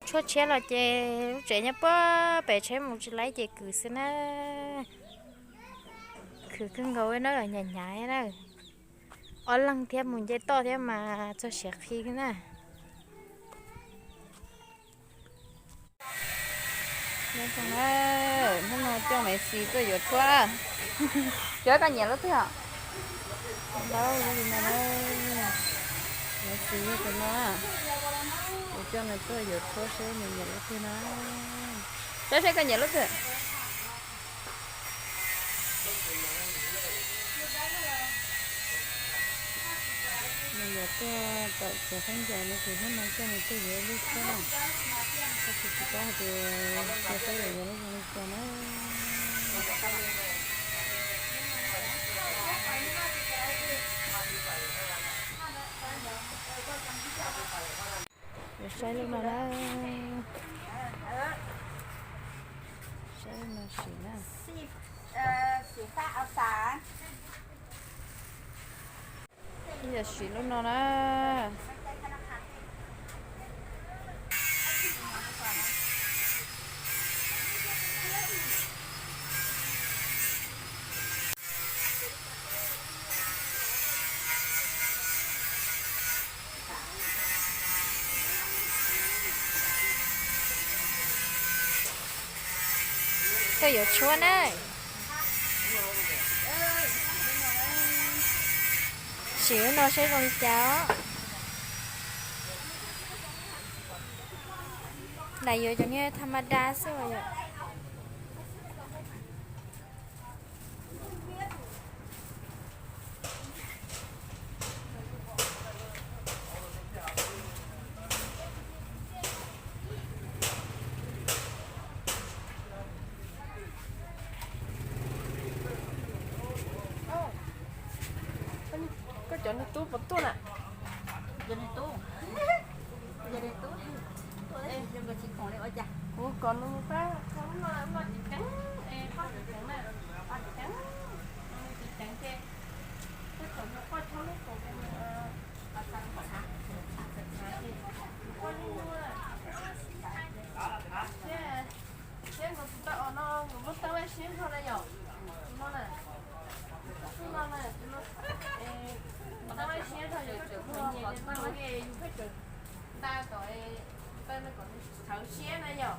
Tshuaj tshiab los ces lub tsev nyob puag pem tsheb mus tsis laib ces khwv xwb na. Khwv kawg nkaus na, hnyav hnyav na. Ob leeg thiab mus nce toj thiab mas txog siav qhi na. Hnub no coj Messi tuaj yuav tshuaj. Cov koj nyiam lub twg os? Ntau li no, Messi yog tus no. Kuv coj nws tuaj yuav tshuaj seb nws nyiam lub twg no. Saib seb koj nyiam lub twg. Nws yuav tuaj tawm cov khaub ncaws no ces hnub no coj nws tuaj yuav ib lub tshuaj na. Tab sis tsis paub hais tias cia saib yuav yuav lub zoo li cas na. Yuav saib lub no na. Saib lub no sim na. Yog sim lub no na. Tuaj yuav tshuaj na. Sim lub no saib zoo li cas os. Lam yuav cov niag tha ma da xwb as yom. Koj cov niag tub puas tuaj na? Kuv kom nws mus pab, lub no, lub no tsis ceev, poj tsis ceev na, poj tsis ceev, tsis ceev ces, poj chob lub kaum, poj lub no, thiab, thiab nkawd tus tau os no nkawd muab teeb laij siab nrho na yom, no na, no na, teeb laij siab nrho yom, yus pheej tseem nta kom, kom nws txhawv siab na yom,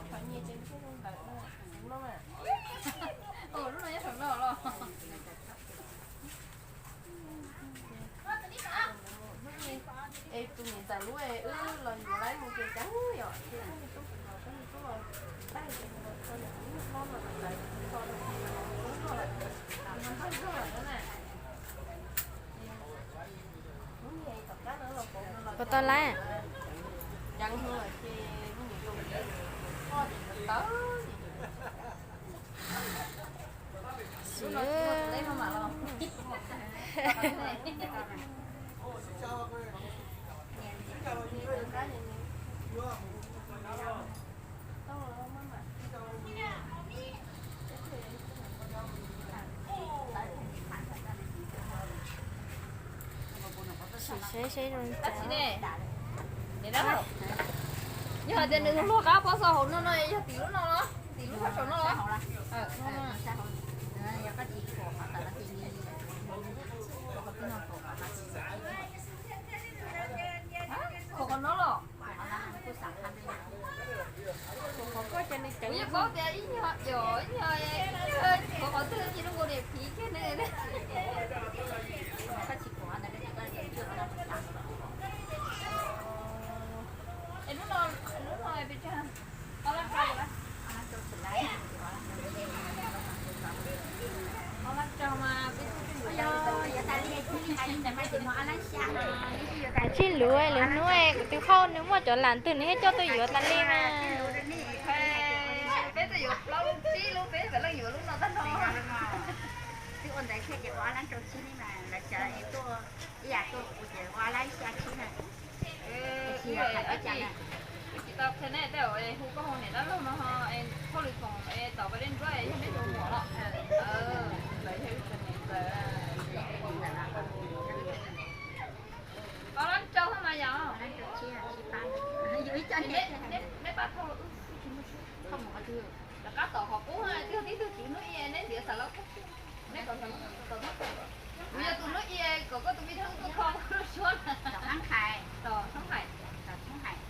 txhob nyiag ces nws thiaj zoo ntawd no na. Lub no nyob saum no los. Es tus niam ntxawm lub wb los yuav laib mus ces cas yom, ces koj niag tub, koj niag tub los tag ces mus los txog yom, lub hlob no lawm, lub hlob no lawm, npawg zog lawm na. Puas tau laib? Ceev lawm ces lub niam zoo li poj ces tawv. Sim saib saib zoo li cas. Yog hais tias nws luag qab pob xo hauv no no yog tim lub no los tim lub hauv saum no los? Khuam qhov no los? Kuv yeej paub tias ib nyuag, ib nyuag, khuam qhov twg ces zoo nkaus niam phiv kiag ne. Es lub no, lub no pes tsawg? Tsis luv, lwm hnub kuv tus phauj nws muaj cov lam twg nws thiaj coj tuaj yuav tas li mas. Peb tuaj yuav plaub lub tsib lub, peb txawm leej yuav lub no tag nrho. Twb ua ntawd thiab ces ua ob lab rau tsib li mas lawv cov tuaj ib yam tuaj kuv ces ua ob lab xya tsib na. Wb tsis tau qhia nej tej zaum hu koj hu niam dab laug no ho, hauj lwm foom es tom pas dej ntsuab yog neb tus muam los? Ob lab rau xwb mas yom. Neb pab thauj los wb tsis muaj tsheb, thauj mus qhov twg? Rov qab tom qhov qub, twb tib tug tswv hnub i neb ntiav xav lawm. Neb tom, kuv yog tus hnub i kom koj tus me ntxhais tuaj kho suab tom Thoob Hais, tom Thoob Hais, tom Thoob Hais.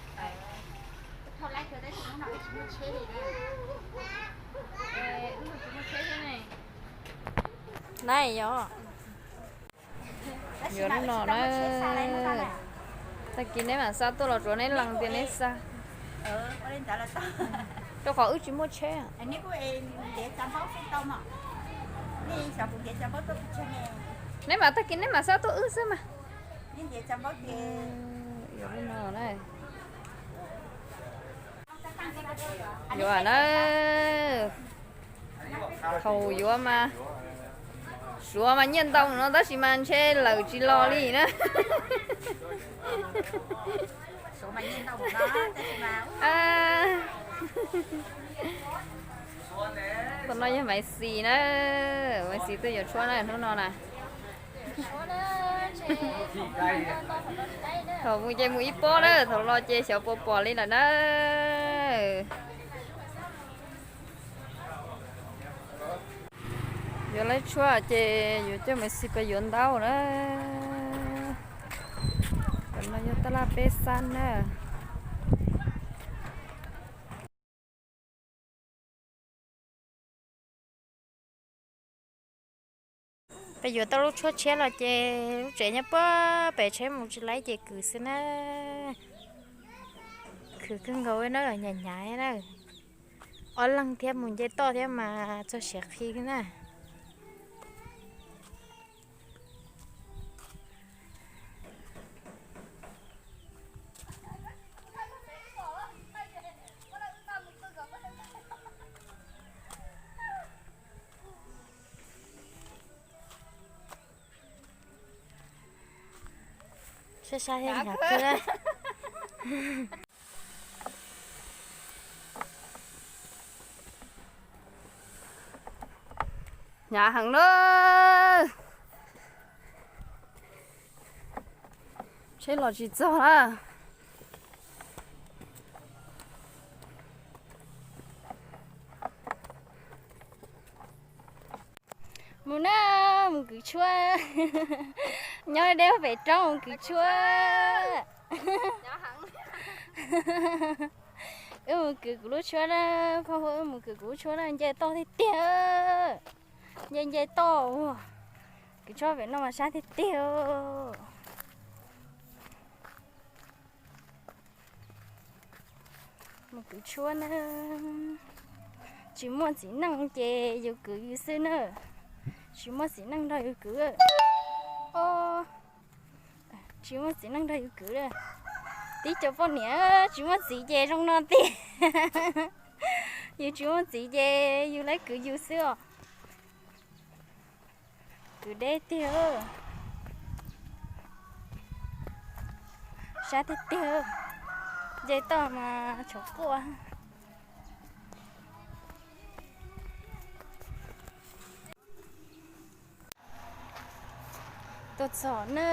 Thauj laib kawg tab sis hnub no wb tsis muaj tsheb li na. Wb tsis muaj tsheb thiab ne. Nai yog. Yuav lub no na. Tag kis neb mam xav tuaj los tsuav neb lees tias neb xa. Rau qhov wb tsis muaj tsheb. Neb mas tag kis neb mam xav tuaj wb xwb mas. Yuav lub no na. Yuav na. Thaum yuav mas, Suav mas nyiaj ntau no tab sis mas ntshe lawm tsis los li na. Tus no yog Maiv Xis na, Maiv Xis tuaj yuav tshuab na hnub no na. Thaum mus ces mus ib pob na, thaum los ces xyov puas pom li lawm na. Yuav lawv tshuab ces yuav coj Maiv Xis pais yuav ntau na. Tam no yog taj laj peb xab na. Peb yuav tau lub tshuab tshiab los ces lub tsev nyob puag pem tsheb mus tsis laib ces khwv xwb na. Khwv kawg nkaus na, hnyav hnyav na. Ob leeg thiab mus nce toj thiab mas txog siav qhi na. Saib saib hnyav kawg. Hnyav heev na. Tsheb los tsis txog na. Mus na, mus kwv tshuab. Nyob deb pem roob mus kwv tshuab. Wb mus kwv kuv lub tshuab na, Phaj Huab, wb mus kwv kuv lub tshuab na, nce toj tiag tiag. Nce nce toj, kwv tshuab pem no mas sab tiag tiag. Mus kwv tshuab na. Tsis muaj txiv neej ces yus kwv yus xwb na. Tsis muaj txiv neej nrog yus kwv. Tsis muaj txiv neej nrog yus kwv. Tib co poj niam tsis muaj txiv ces zoo no tiag. Yus tsis muaj txiv ces yus lawv kwv yus xwb os. Kwv deb tiag. Sab tiag tiag. Nce toj mas tshav quaj. Tuaj txog na,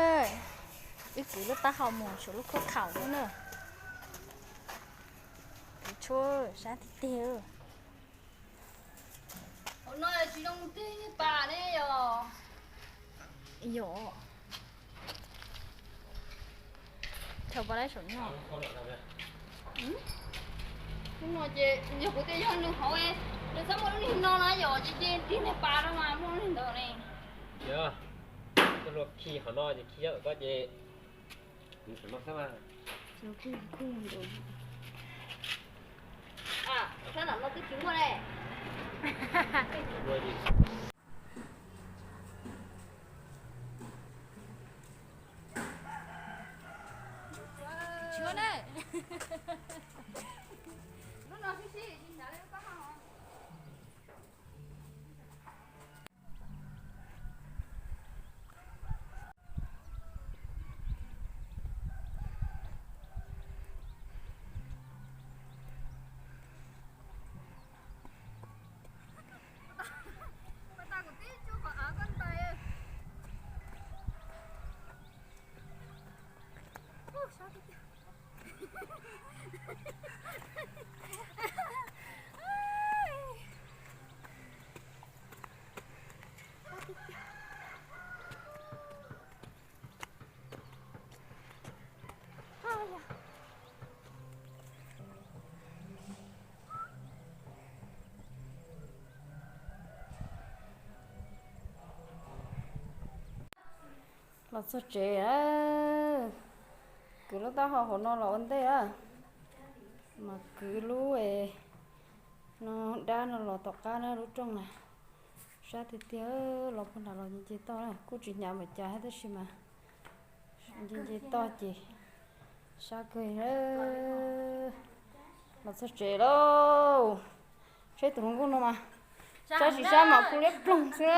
wb kwv lub taub hau mus tshuav lub khuab khaum xwb na. Kwv tshuab sab tiag tiag. Hauv no tsis zoo tig pas ne yog. Yog. Thaum pas lawv saum no. Lub no ces yog kuv tias yog nws hauv, nws txhob muaj lub niag no na yom, ces tig niag pas rau mas muaj lub niag ntawd ne. Yog, koj luag khi qhov no ces khi rau koj ces nws saum no xwb mas. Sab nram no twb tsis muaj ne. Tsis muaj na. Lub no sib sib tsis nrad li lub taub hau. Los txog tsev, kwv lub taub hau hauv no los ua ntej a, mas kwv lub no dab no los tom qab na, lub rooj na. Sab tiag tiag, los puag nram los nce nce toj na, kuj tsis hnyav npaum cas thiab tab sis mas nce nce toj ces sab kawg. Los txog tsev lauj, saib tus hluas nkauj no mas, sab tsis sab mas kuj liab ploog xwb.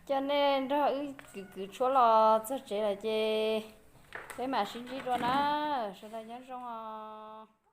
Coj nej nrog wb kwv kwv tshuab los txog tsev lawm ces peb mam sib ntsib dua na, sawv daws nyob zoo os.